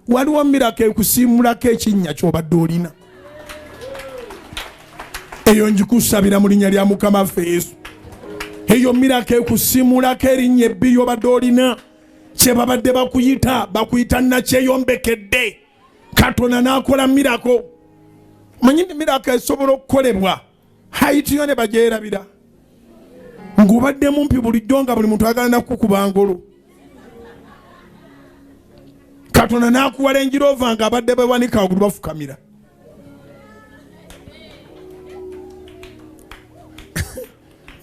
Waliwo miracle ekusiimulako ekinnya ky'obadde olina. Eyo ngikusabira mu linnya lya Mukama waffe Yesu. Eyo miracle ekusiimulako erinnya ebbi ly'obadde olina, kye babadde bakuyita, bakuyita nakyeyombekedde. Katonda n'akola miracle. Manyi nti miracle esobola okukolebwa haiti yo ne bagyerabira, ng'obadde mumpi bulijjo nga buli muntu ayagala nakukuba ngolo. Katonda n'akuwala enjirova nga abadde bewanika waggulu bafukamira.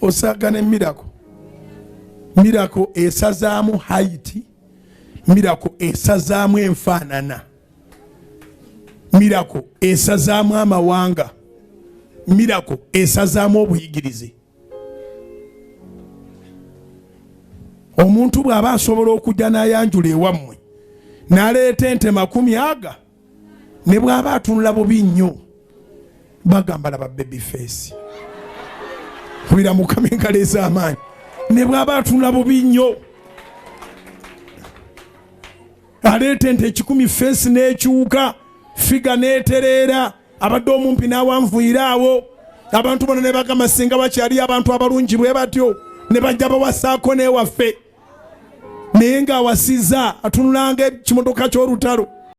Osaaga ne miracle. Miracle esazaamu haiti, miracle esazaamu enfaanana, miracle esazaamu amawanga, miracle esazaamu obuyigirize. Omuntu bw'aba asobola okujja n'ayanjula ewammwe n'aleeta ente 20 aga, ne bw'aba atunula bubi nnyo bagamba laba baby face, kubira Mukama engalo ez'amaanyi. Ne bw'aba atunula bubi nnyo aleeta ente 100, face n'ekyuka, figure n'etereera, abadde omumpi n'awanvuyira awo. Abantu bano ne bagamba singa bakyali abantu abalungi bwe batyo ne bajja bawasaako n'ewaffe, naye ng'awasiza atunulanga ekimotoka ky'olutalo.